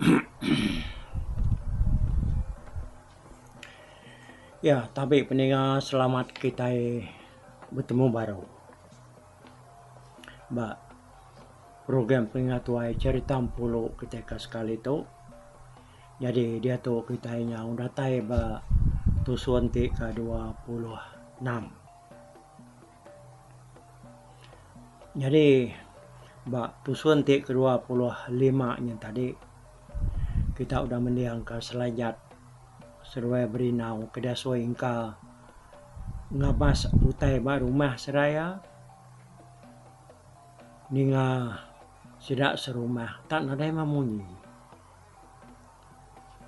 Ya tabi peninga selamat kitai betemu baru ba program peninga tuai cerita empulu kitai ke sekali tu. Nyadi diatu kitai nyau datai ba tusun ti ke 26. Nyadi ba tusun ti ke 25 nyin tadi kita udah mendingka Selanjat seduai Berinau ke diasuh engka ngabas utai ba rumah seraya ninga sida serumah tak nadai meh munyi.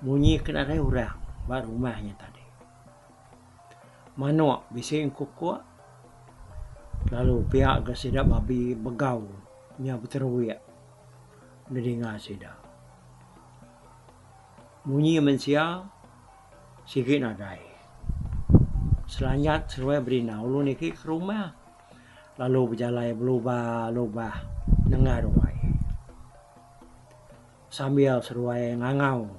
Munyi ke nadai orang ba rumah nya tadi. Manok bisi engkukuk lalu pia ga sida babi begau nya beteruik nedinga sida. Munyi mensia sigi nadai. Selanjat seduai berinau lalu niki ke rumah lalu bejalai belubah lubah nengah ruai. Sambil seduai ngangau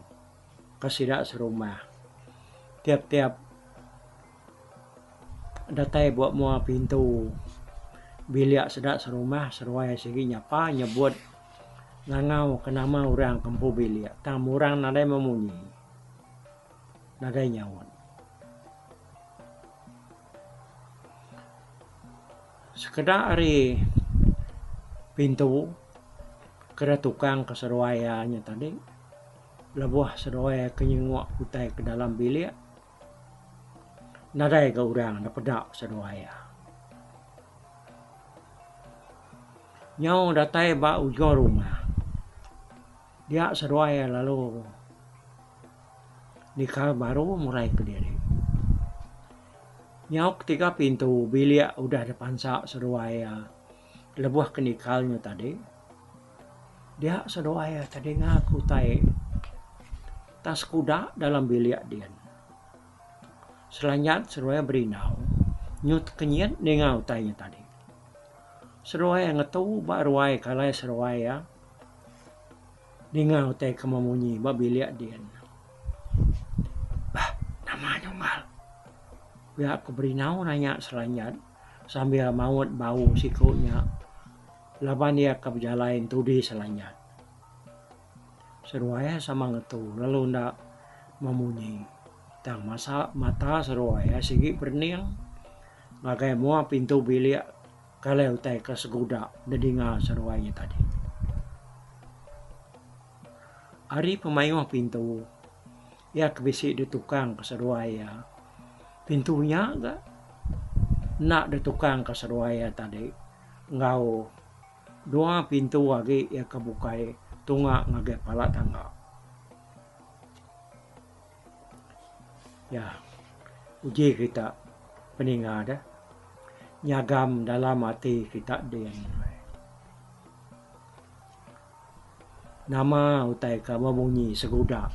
ke sida serumah. Tiap-tiap datai ba mua pintu bilik sida serumah seduai sigi nyapa nyebut ngangau ke nama orang ke empu bilik tang orang nadai memunyi nadai nyaut. Sekeda ari pintu keda tukang ke seduai iya nya tadi lebuh seduai ke nyenguk utai ke dalam bilik nadai ga orang da peda seduai iya. Nyau datai ba ujung rumah dia seduai iya lalu nikal baru murai kediri. Nyau ketiga pintu bilik udah dipansa seduai iya lebuh ke nikal nya tadi dia seduai iya tedinga ke utai tas kuda dalam bilik din. Selanjat seduai berinau nyu tekenyit ninga utai nya tadi. Seduai iya ngetu ba ruai ke alai seduai iya ninga utai ke memunyi ba bilik din. Bah nama nyunggal? Pia ku Berinau nanya Selanjat sambil maut bau siku nya laban iya ke bejalai entudi Selanjat. Seduai iya sama ngetu lalu enda memunyi tang masa mata seduai iya sigi berening ngagai mua pintu bilik kalai utai ke seguda dedinga seduai nya tadi. Ari pemayuh pintu iya ke bisi ditukang ke seduai iya. Pintu nya ga enda ditukang ke seduai iya tadi enggau dua pintu agi iya ke bukai tunga ngagai pala tangga. Ya uji kita peninga deh nyagam dalam ati kita din. Nama utai ke bemunyi seguda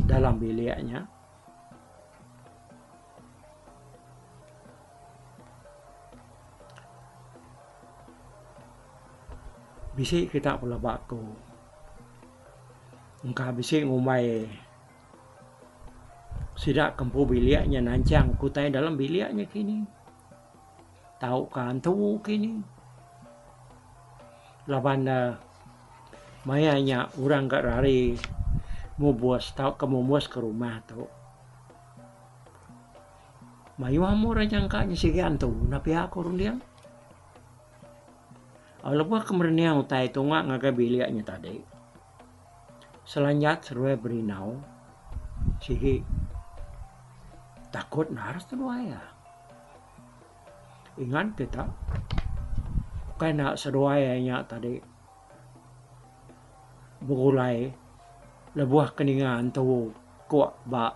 dalam bilik nya. Bisi kita pelaba ku engka bisi ngumbai sida ke empu bilik nya nanchang ke utai dalam bilik nya kini. Tauka antu kini. Laban ne maya nya orang ga rari mubus tauka mumus ke rumah tu. Mayuh amu orang nyangka nya sigi antu enda pia ku runding. Lebuh ke merening utai tunga ngagai bilik nya tadi. Selanjat seduai berinau sigi takut endar seduai iya. Ingat kita ukai enda seduai iya nya tadi begulai lebuh ke ninga antu kuk ba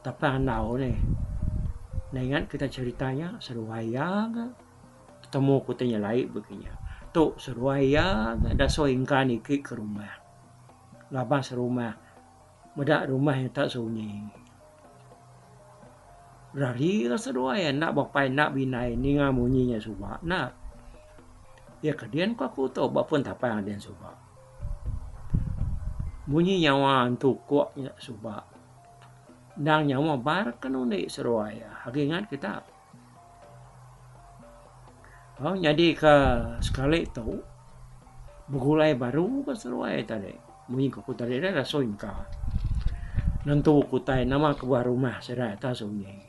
tapang andau nih. Enda ingat kita cherita nya seduai iya ga. Temu ku ti nyelai baka nya. Tu seduai iya ga dasuh ingka niki ke rumah. Ngabas rumah meda rumah nya tak sunyi. Rari la seduai iya enda bapai enda bindai ninga munyi nya suba enda. Iya ke din ku aku tu ba pun tapang din suba. Munyi nyawa entu kok nya suba. Endang nyawa bar ke nundi seduai iya. Agi ingat kita. Au nyadi ke sekali tu begulai baru ke seduai tadi. Munyi ku tadi dah rasu engka. Nentu ku utai nama kebuah rumah sida ita sunyi.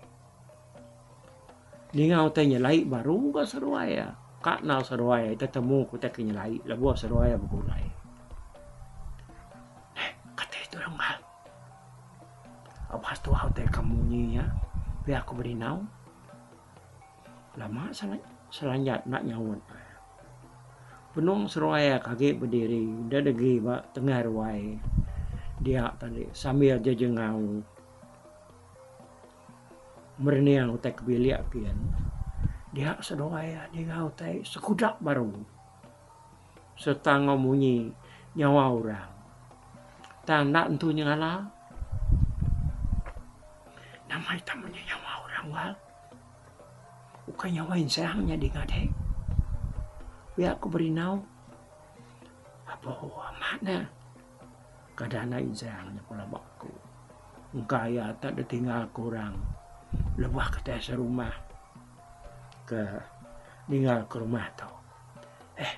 Ninga utai nyelai baru ga seduai iya. Ka enggau seduai iya tetemu ke utai ke nyelai lebuh seduai iya begulai. Neh kati tu unggal. Abas tuah utai ke munyi nya pia ku Berinau. Lama selanjat enda nyaut. Benung seduai iya ke agi bediri degi ba tengah ruai dia tadi sambil jejengau. Merening utai ke bilik gin dia seduai iya ninga utai sekuda baru sereta enggau munyi nyawa orang. Tang enda nentu nyengala nama ita munyi nyawa orang wal ukai nyawa insang nya dinga deh. Pia ku Berinau apo amat ne. Kada enda insang nya pelaba ku. Engka iya tak ditinggal ke orang lebuh kitai serumah ke ninggal ke rumah tu. Eh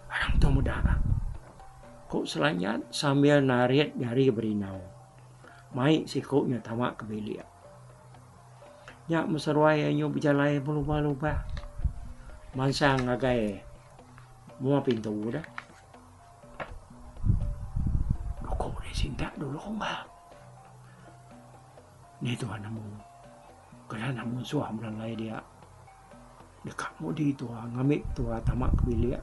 orang tu meda ku Selanjat sambil narit jari berinau mai siku nya tama ke bilik. Nya meh seruai anyu bejalai belubah-lubah mansang ngagai mua pintu deh. Duku deh sintak dulu bah. Ni tuan nemu. Kena nemu suah belalai dia. Deka mudi tua ngambi tua tama ke bilik.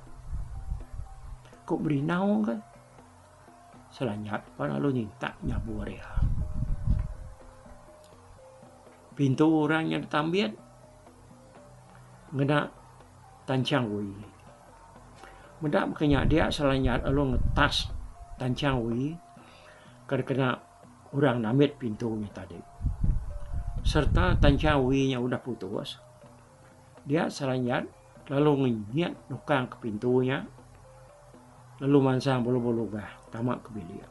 Ku Berinau ke Selanyat pan lalu nyintak nyabur iya. Pintu orang nya ditambit ngena tanchang wi. Meda baka nya dia Selanyat lalu ngetas tanchang wi ke dikena orang nambit pintu nya tadi. Sereta tanchang wi nya udah putus dia Selanyat lalu ngenyit nukang ke pintu nya lalu mansang belubah-lubah tama ke bilik.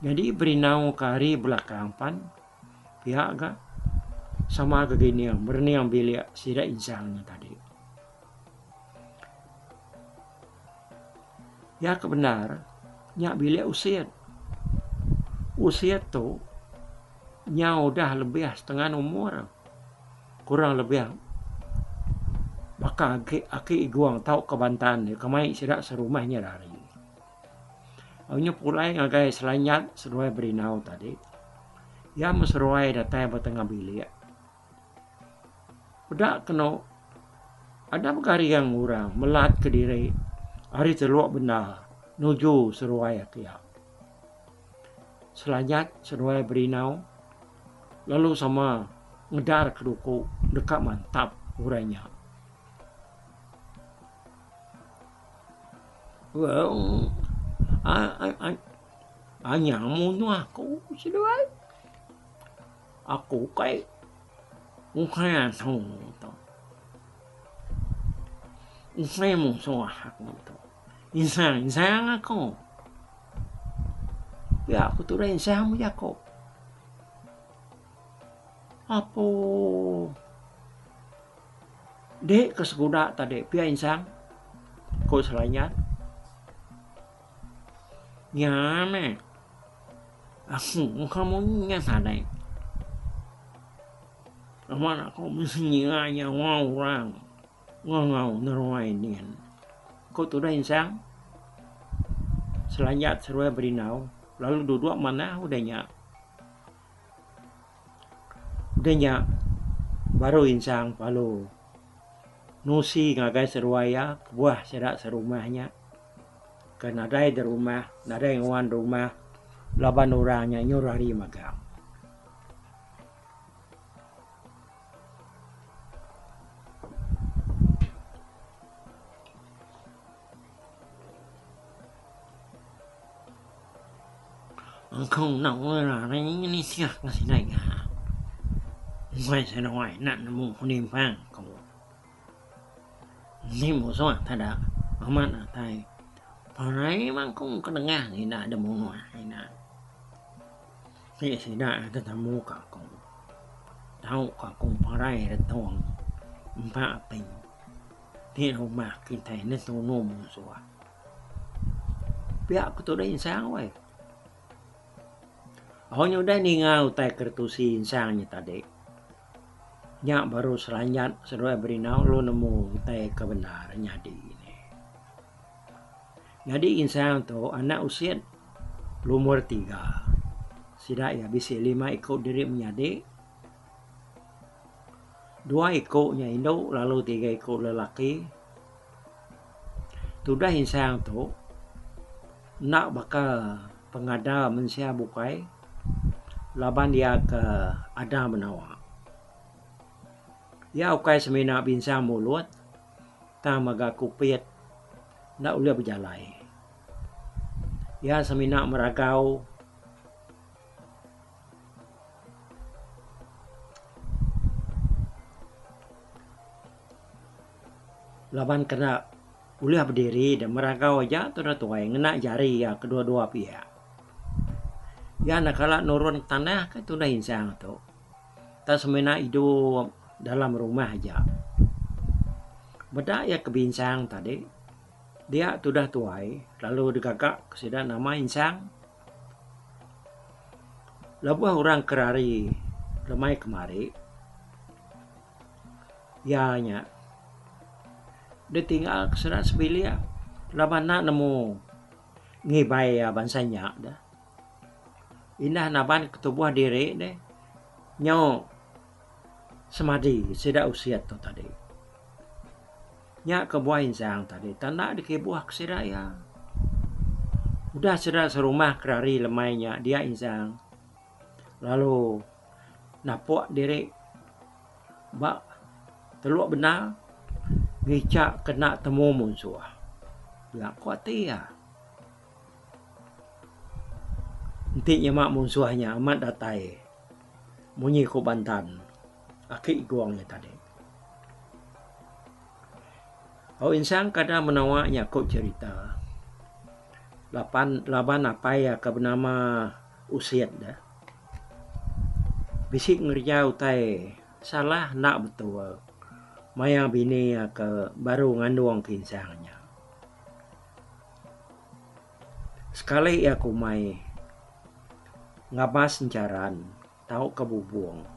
Nyadi berinau ke ari belakang pan pia ga sama ga gining merening bilik sida insang nya tadi. Iya ke bendar nya bilik usit. Usit tu nyau udah lebih setengah umur kurang lebih baka agi aki igong tauka bantan ke mai sida serumah nya rari. Inya pulai ngagai Selanyat seduai Berinau tadi. Iya meh seruai datai ba tengah bilik. Peda kenu ada begaring orang melat kediri ari teluk benda nuju seruai akia. Selanyat seduai Berinau lalu sama ngedar ke duku deka mantap orang nya. Anya munuh aku seduai. Aku ukai ukai antu tu. Ukai musuh aku tu. Insang insang aku. Pia ku tudah insang bejaku. Apo. Dek ke sekuda tadi pia insang, ku Selanjan. Nya meh aku engka munyi nya tadi. Laban aku mesti ngira nyawa orang ngangau neruai din, ku tudah insang. Selanjat seruai berindau lalu duduk manah udah nya. Udah nya baru insang lalu nusi ngagai seduai iya kebuah sida serumah nya ke nadai da rumah nadai nguan rumah laban orang nya nyuruh hari magang. Engkau enda ulih lari nitih ke sida iya. Ukai seduai enda nemu penimpang ku. Enti musuh teda amat datai. Parai mangkung ke nengah ina da munuh ina. Ti sida tetemu ka aku. Tau ka aku parai retung empa api ti rumah kitai netunu munsuh. Pia ku tudah insang weh. Au nyudah ninga utai ke ditusi insang nya tadi. Nya baru selanjat seduai berinau lalu nemu utai ke bendar nyadi. Nyadi insang tu anak usit lumur tiga. Sida iya bisi lima iku diri menyadi. Dua iku nya indu lalu tiga iku lelaki. Tudah insang tu enda baka pengada mensia bukai laban iya ke ada menawa. Iya ukai semina binsang mulut tang mega kupit enda ulih bejalai. Iya semina meragau laban kena ulih bediri da meragau aja tu dah tuai ngena jari iya kedua-dua piak. Iya enda kala nurun tanah ke tundah insang tu. Tang semina idup dalam rumah aja. Meda iya ke binsang tadi, dia tudah tuai lalu digaga ke sida nama insang. Lebuh orang ke rari lemai kemari, iya nya ditinggal ke sida sebilik laban enda nemu ngibai iya bansa nya deh. Indah naban ketubuh diri deh nyau semadi sida usit tu tadi. Nya kebuah insang tadi tanda dikibuh ke sida iya. Udah sida serumah kerari lemai nya dia insang lalu napuk diri ba teluk bendar ngicha kena temu munsuh. Pia ku ati iya. Enti nyema munsuh nya amat datai munyi ku Bantan aki Gong nya tadi. Au insang kada menawa nya ku cherita lapan laban apai iya ke benama Usit ne bisi ngereja utai salah enda betul maya bini iya ke baru ngandung ke insang nya. Sekali iya ke umai ngabas encharan tauka bubung.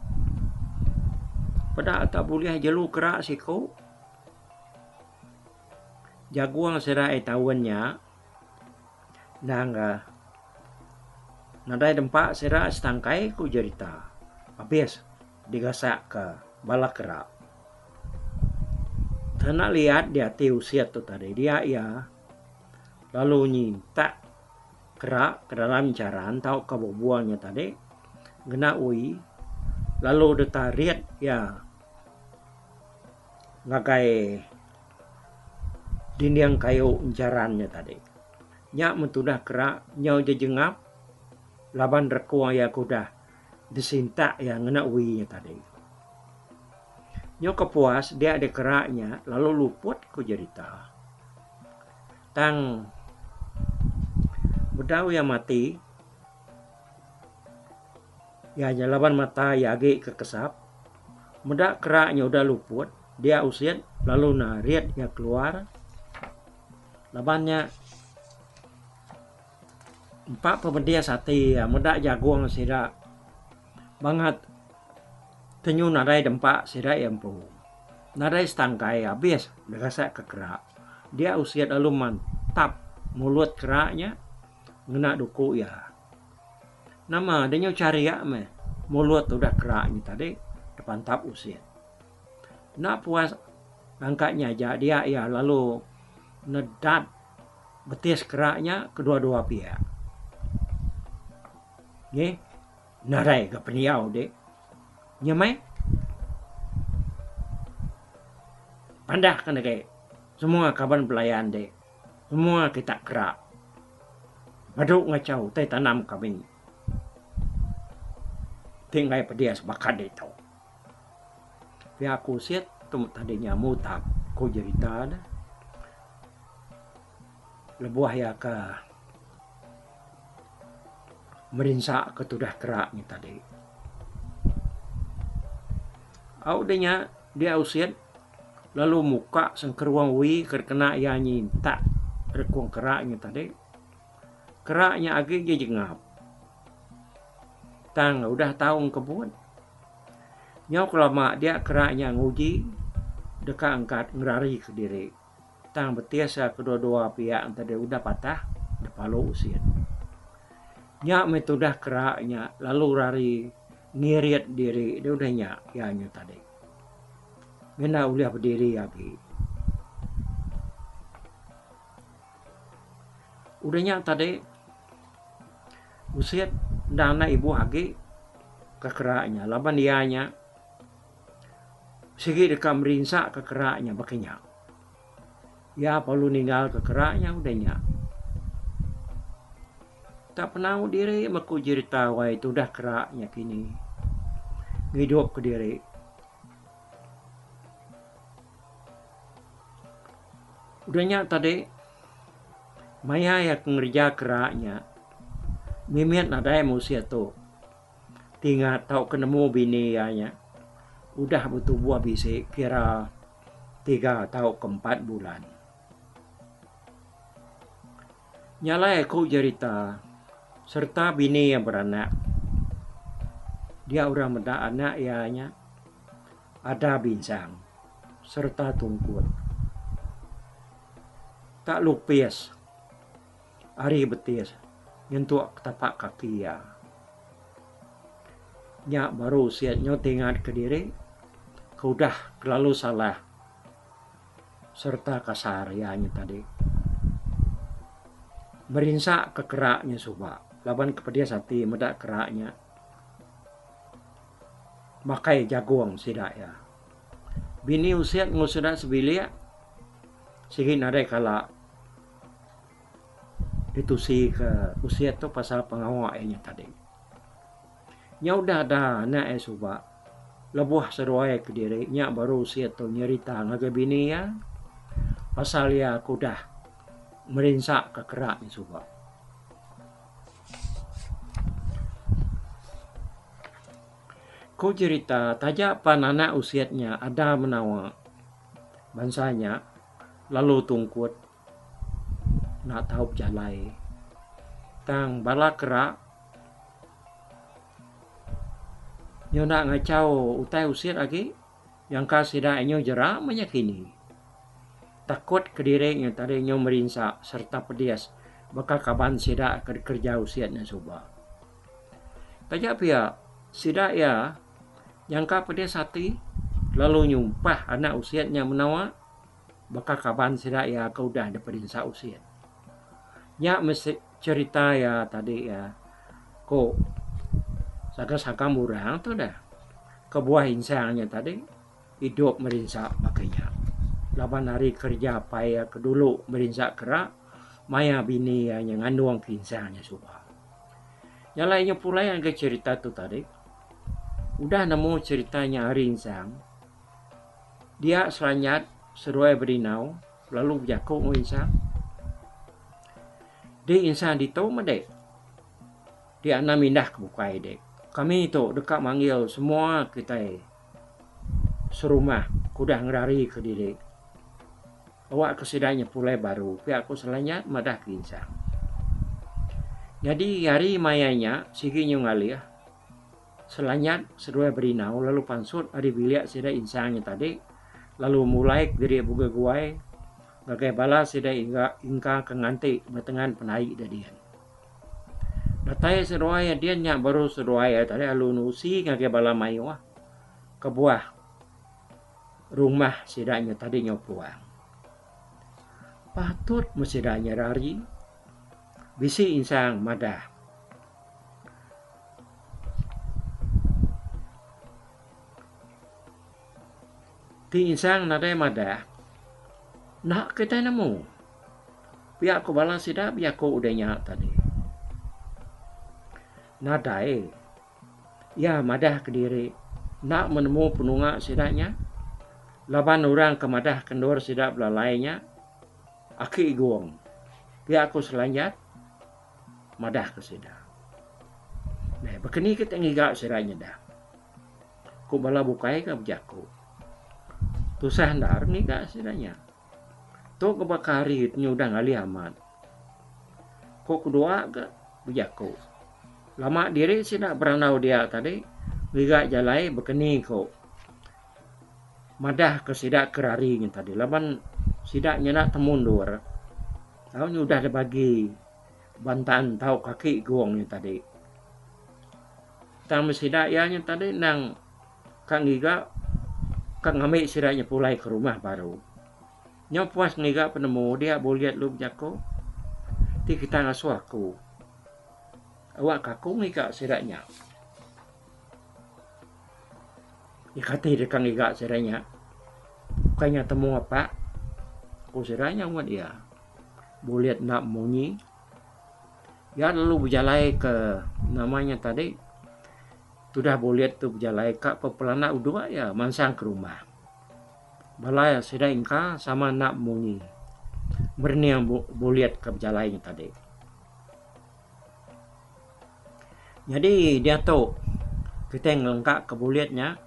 Peda tak bulih jelu kera siku. Jagung sida ai taun nya endang ga nadai dempa sida setangkai ku jerita abis digasak ka bala kera. Kena liat diati usit tu tadi dia iya. Lalu nyintak kera ke dalam charan tauka bubung nya tadi ngena ui lalu ditarit iya ngagai dinding kayu encharan nya tadi. Nya meh tudah kera nyau jejengap laban rekung iya ke udah disintak iya ngena ui nya tadi. Nyau kepuas dia dikera nya lalu luput ku jerita. Tang bedau iya mati iya nya laban mata iya agi ke kesap meda kera nya udah luput dia usit lalu narit iya keluar laban nya empa pemedis ati iya meda jagung sida bangat tenyu nadai dempa sida iya empu. Nadai setangkai abis dirasak ke kera. Dia usit lalu mantap mulut kera nya ngena duku iya. Nama deh nyau charik meh mulut udah kera nya tadi dipantap usit. Enda puas nangka nya aja dia iya lalu nedat betis kera nya kedua-dua piak. Ngi. Nadai ga pendiau dik. Nya meh. Pandah ka negi semua kaban belayan dik. Semua kita kera. Badu ngachau utai tanam kami. Ti enggai pedis baka ditu. Pia ku usit tu tadi nya mutap ku jerita ne. Lebuh iya ke merinsa ke tudah kerak nya tadi. Au deh nya dia usit lalu muka sengkerung wi ke kena iya nyintak rekung kerak nya tadi. Kerak nya agi jejengap. Tang udah tau engkebut. Nyau kelama dia kerak nya nguji deka angkat ngerari kediri. Tang betis iya kedua-dua piak enti deh udah patah dipalu usin. Nya meh tudah kerak nya lalu rari ngirit diri deh udah nya iya nya tadi. Ngena ulih bediri agi. Udah nya tadi usit enda anak ibuh agi ke kerak nya laban iya nya sigi deka merinsa ke kerak nya baka nya. Iya perlu ninggal ke kerak nya udah nya. Tak penau diri meh ku jerita wai tudah kerak nya kini ngidup kediri. Udah nya tadi, maya iya ke ngereja kerak nya, mimit nadai musit tu tingat tauka nemu bini iya nya udah betubuh bisi kira tiga tauka empat bulan. Nya alai aku jerita sereta bini iya beranak. Dia orang meda anak iya nya ada binsang sereta tungkut. Tak lupis ari betis nyentuk tapak kaki iya. Nya baru siat nyau tingat kediri ke udah kelalu salah. Sereta kasar iya nya tadi. Merinsa ke kerak nya suba laban ke pedis ati meda kerak nya makai jagung sida iya. Bini usit enggau sida sebilik sigi nadai kala ditusi ke usit tu pasal pengawa iya nya tadi. Nya udah da anak iya suba lebuh seduai kediri nya baru usit tu nyerita ngagai bini iya pasal iya ke udah merinsa ka kerak nya suba. Ku jerita taja pan anak usit nya ada menawa bansa nya lalu tungkut enda tau bejalai tang bala kerak Nyau enda ngachau utai usit agi nyangka sida inyau jera meh nya kini. Takut kediri nya tadi nyau merinsa sereta pedis baka kaban sida ke dikereja usit nya suba. Taja pia sida iya nyangka pedis ati lalu nyumpah anak usit nya menawa baka kaban sida iya ke udah diperinsa usit. Nya meh Cherita iya tadi iya ku sagam-sagam orang tu deh. Kebuah insang nya tadi idup merinsa baka nya. Laban ari kereja apai iya ke dulu merinsa kera maya bini iya nya ngandung ke insang nya suba. Nya alai inya pulai ngagai cherita tu tadi udah nemu cherita nya ari insang dia Seranyat seduai Berinau lalu bejaku enggau insang. Di insan ditu meh dek. Di anang mindah ke bukai dek. Kami tu deka manggil semua kitai serumah ke udah ngerari ke diri. Awak ke sida nya pulai baru pia ku Selanyat madah ke insang. Nyadi hari maya nya sigi nyu ngalih Selanyat seduai berinau lalu pansut ari bilik sida insang nya tadi lalu mulai kediri bugai guai ngagai bala sida ingka ke nganti ba tengan penai da dian. Datai seduai iya dian nya baru seduai iya tadi lalu nusi ngagai bala mayuh kebuah rumah sida nya tadi nyau puang. Patut meh sida nya rari bisi insang madah. Ti insang nadai madah enda kitai nemu. Pia ku bala sida bejaku udah nya tadi. Nadai iya madah kediri enda menemu penunga sida nya laban orang ke madah ke endur sida belalai nya aki Igong. Pia ku Selanjat madah ke sida. Neh baka ni kita ngiga sida nyeda. Ku bala bukai ka bejaku. Tusah endar ngiga sida nya. Tu ke baka hari ti udah ngalih amat. Ku kedua ga bejaku. Lama diri sida berandau dia tadi ngiga jalai baka ni ku madah ke sida ke rari nya tadi laban sida nyanda temu endur. Tau nya udah dibagi bantan tau kaki gong nya tadi. Tang meh sida iya nya tadi endang ka ngiga ka ngambi sida nya pulai ke rumah baru. Nyau puas ngiga penemu dia bulit lu bejaku ti kita ngasuh aku. Awak ka aku ngiga sida nya. Kati deka ngiga sida nya. Bukai nya temu apak ku sida nya ngut iya. Bulit enda munyi. Iya lalu bejalai ke nama nya tadi tudah bulit tu bejalai ka pe pelanda udok iya mansang ke rumah. Bala sida engka sama enda munyi merening bulit ke bejalai nya tadi. Nyadi diatu kitai ngelengka ke bulit nya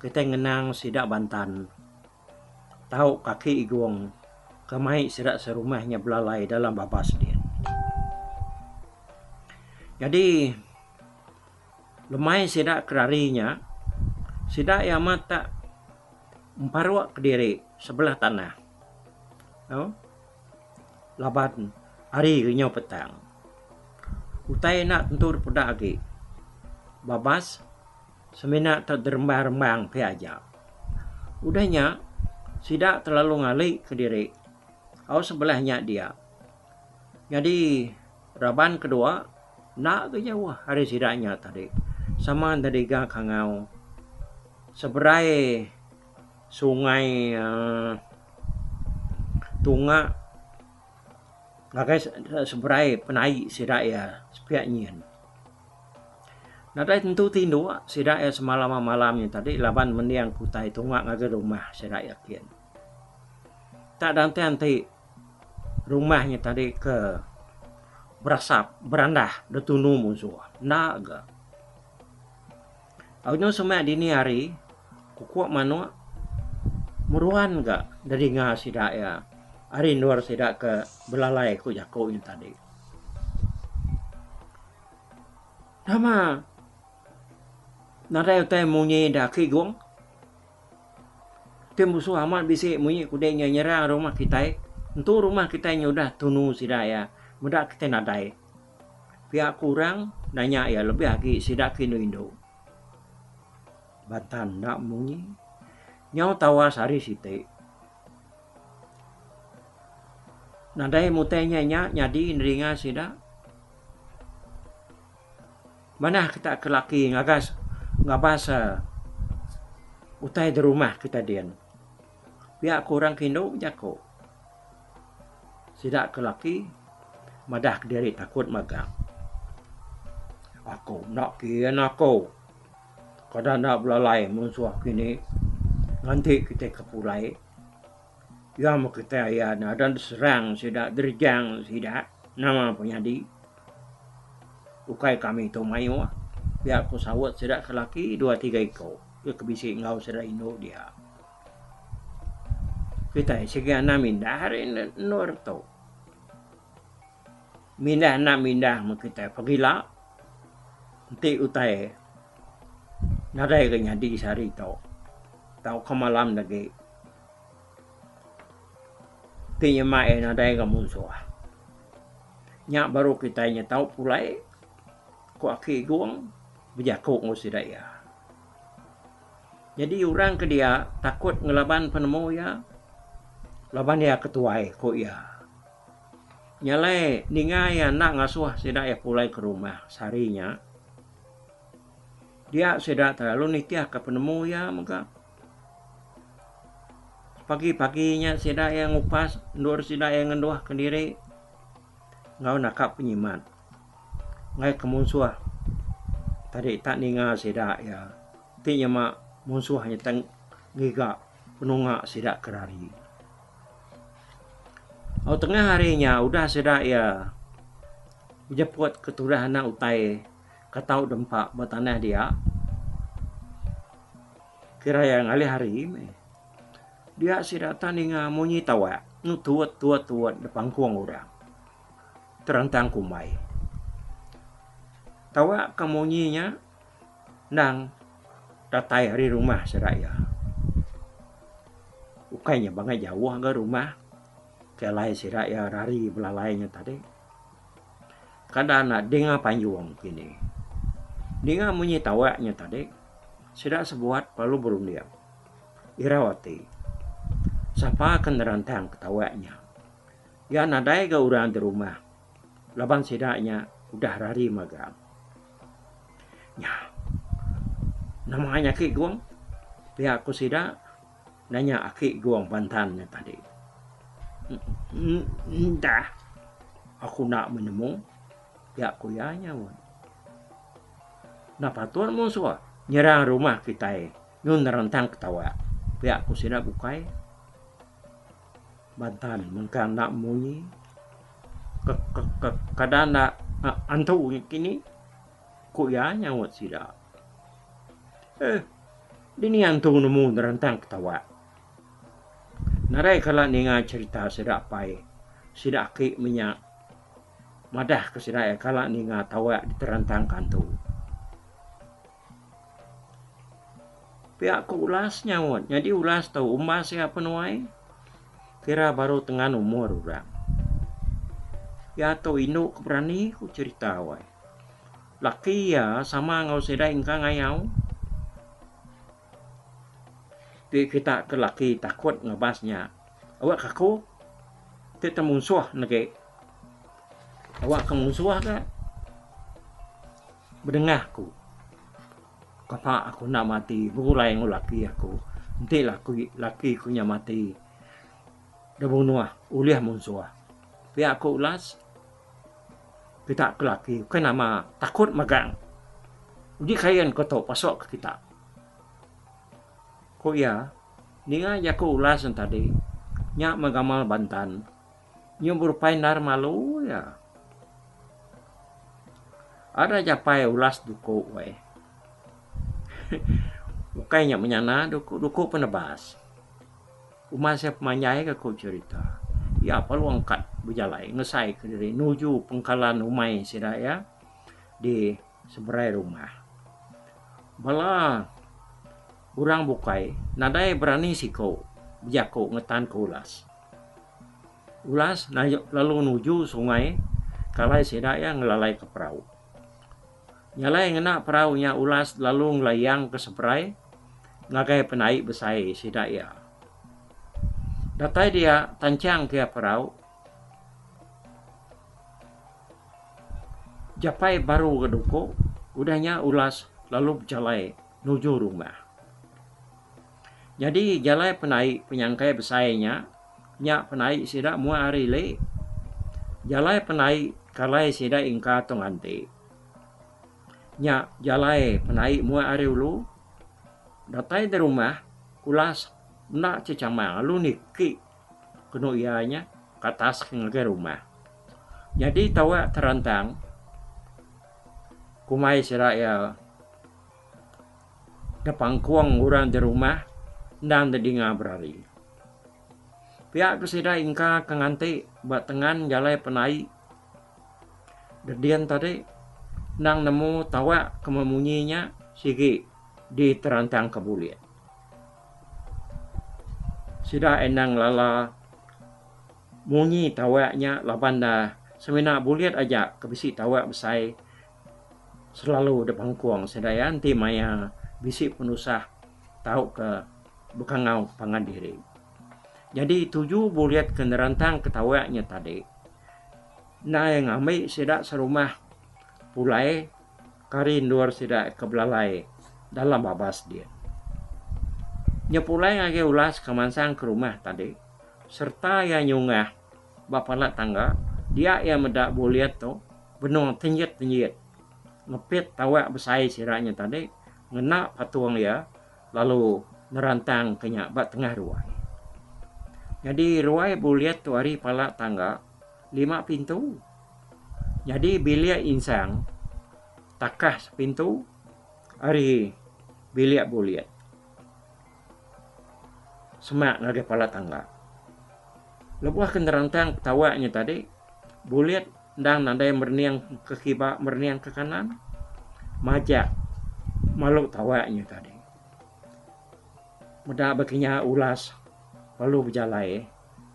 kitai ngenang sida bantan tau kaki igong ke mai sida serumah nya belalai dalam babas din. Nyadi lemai sida ke rari nya sida iya amat tak emparuk kediri sebelah tanah. Laban hari ke nyau petang. Utai enda tentu dipeda agi. Babas semina te derembang-rembang pia aja. Udah nya sida telalu ngali kediri au sebelah nya dia. Nyadi raban kedua enda ga jauh ari sida nya tadi sama neriga kangau seberai sungai uhh tunga ngagai seberai penaik sida iya sepiak nyin. Nadai tentu tinduk sida iya semalam malam nya tadi laban mending ke utai tunga ngagai rumah sida iya kin. Tak da enti enti rumah nya tadi ke berasap berandah ditunu munsuh enda ga. Au semak dini hari kukuk manuk meruan ga dedinga sida iya ari endur sida ke belalai ku jaku nya tadi. Nama nadai utai munyi da aki gong ti musuh amat bisi munyi kudi nya nyerang rumah kitai entu rumah kitai nya udah tunu sida iya meda kitai nadai. Pia ku orang nanya iya lebih agi sida ke indu-indu. Bantan enda munyi. Nyau tawas hari siti. Nadai mutai nya nya nyadi neringa sida. Manah kita ke laki ngagas ngabas utai da rumah kita din. Pia ku orang ke indu bejaku. Sida ke laki madah kediri takut magang. Aku enda kian aku. Kada enda belalai munsuh kini nganti kitai ke pulai. Iya meh kitai aya ne adan diserang sida direjang sida nama penyadi. Ukai kami tu mayuh pia ku saut sida ke laki dua tiga iko ke bisi enggau sida indu dia. Kitai sigi anang mindah ari endur tu. Mindah enda mindah meh kitai pagila enti utai nadai ga nyadi sehari tu tauka malam lagi ti nyema iya nadai ga munsuh. Nya baru kitai nya tau pulai ku aki Gong bejaku enggau sida iya. Nyadi orang ke dia takut ngelaban penemu iya laban iya ketuai, ku iya. Nya alai ninga iya enda ngasuh sida iya pulai ke rumah sehari nya. Dia sida terlalu nitihka penemu iya mega. Pagi-pagi nya sida iya ngupas endur sida iya ngenduhka diri enggau naka penyimat. Enggai ke munsuh tadi tak ninga sida iya. Ti nyema munsuh nya tang ngiga penunga sida ke rari. Au tengah hari nya udah sida iya bejeput ke tudah anak utai ke tau dempa ba tanah dia. Kira iya ngalih hari meh. Dia sida tan ninga munyi tawak enu tuot tuot tuot da pangkung orang. Terantang kumbai. Tawak ke munyi nya endang datai ari rumah sida iya. Ukai nya bangai jauh ga rumah ke alai sida iya rari belalai nya tadi. Kada enda dinga panjung kini. Dinga munyi tawak nya tadi, sida sebuat lalu berunding. Irau ati. Sapa ke nerantang ke tawak nya. Iya nadai ga orang di rumah laban sida nya udah rari magang. Nya. Nama nya aki Gong? Pia ku sida nanya aki Gong Bantan nya tadi. Entah. Aku enda menemu. Pia ku iya nyaut. Enda patut munsuh nyerang rumah kitai nyun nerentang ketawa. Pia ku sida bukai. Bantan mengkang enda munyi. Kada enda antu nya kini, ku iya nyaut sida. Eh, dini antu nemu nerentang ketawa. Nadai kala ninga cherita sida apai, sida aki menya madah ke sida iya kala ninga tawak diterentang ke antu. Pia ku ulas nyaut nyadi ulas tu umbas iya penuai kira baru tengan umur orang. Iya tu indu ke berani ku cherita wai. Laki iya sama enggau sida engka ngayau. Ti kita ke laki takut ngabas nya awak ka aku ti temunsuh negi awak ke munsuh ga bedengah aku kapa aku enda mati begulai enggau laki aku enti laki laki ku nya mati da bunuh ulih munsuh pia ku ulas. Kita ke laki ukai nama takut magang. Uji kain ko tu pasuk ke kita. Ku iya, ninga jaku ulas ne tadi, nya meh gamal bantan. Nyu berupai endar malu iya. Ada japai ulas duku weh. Ukai nya menyana duku, duku penebas. Uma sia pemanjai ga ku cherita. Iya perlu angkat bejalai ngesai ke diri nuju pengkalan umai sida iya di seberai rumah. Bala orang bukai nadai berani siko bejaku ngetan ke ulas. Ulas lalu nuju sungai ke alai sida iya ngelalai ke perau. Nyalai ngena perau nya ulas lalu ngelayang ke seberai ngagai penai besai sida iya. Datai dia tanchang ke iya perau japai baru ga duku udah nya ulas lalu bejalai nuju rumah. Nyadi jalai penai penyangkai besai nya, nya penai sida mua ari ili. Jalai penai kalai sida ingka tu nganti. Nya jalai penai mua ari ulu. Datai da rumah ulas enda chechamang lalu niki kenu iya nya ke atas ngagai rumah. Nyadi tawa terantang kumbai sida iya. Da pangkung orang da rumah endang da dinga berari. Pia ke sida ingka ke nganti ba tengan jalai penai dedin tadi endang nemu tawak ke memunyi nya sigi diterantang ke bulit. Sida endang ngelala munyi tawak nya laban da semina bulit aja ke bisi tawak besai. Selalu da pangkung sida iya enti maya bisi penusah tauka bekangau pangan diri. Nyadi tuju bulit ke nerantang ke tawak nya tadi endai ngambi sida serumah pulai ke hari endur sida ke belalai dalam babas din. Nya pulai ngagai ulas ke mansang ke rumah tadi sereta iya nyungah ba pala tangga dia iya meda bulit tu benung tenjit-tenjit ngepit tawak besai sida nya tadi ngena patung iya lalu nerantang ke nya ba tengah ruai. Nyadi ruai bulit tu ari pala tangga lima pintu. Nyadi bilik insang takah sepintu ari bilik bulit semak ngagai pala tangga. Lebuh ke nerantang petawa nya tadi bulit endang nadai merening ke kiba merening ke kanan majak malu tawa nya tadi. Meda ba kinya ulas lalu bejalai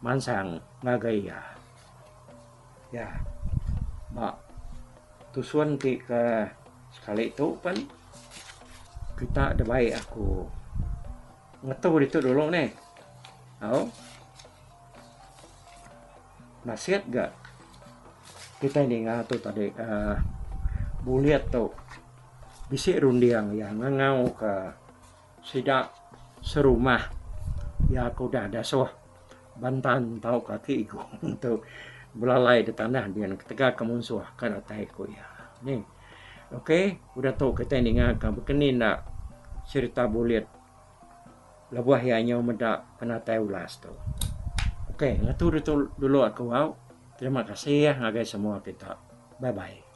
mansang ngagai iya. Iya ba tusun ti ke sekali tu pen kita da bai aku ngetu ditu dulu neh. Au nasit ga kitai ninga tu tadi uhh bulit tu bisi runding iya ngangau ka Sida serumah iya ke udah dasuh bantan tauka ati igung tu belalai da tanah din ketegal ke munsuh ka datai ku iya. Nih. Ok udah tu kitai ninga ka bekeni enda serita bulit lebuh iya nyau meda penatai ulas tu. Ok ngetu ditu dulu aku au. Terima kasih ngagai semua kita. Bye bye.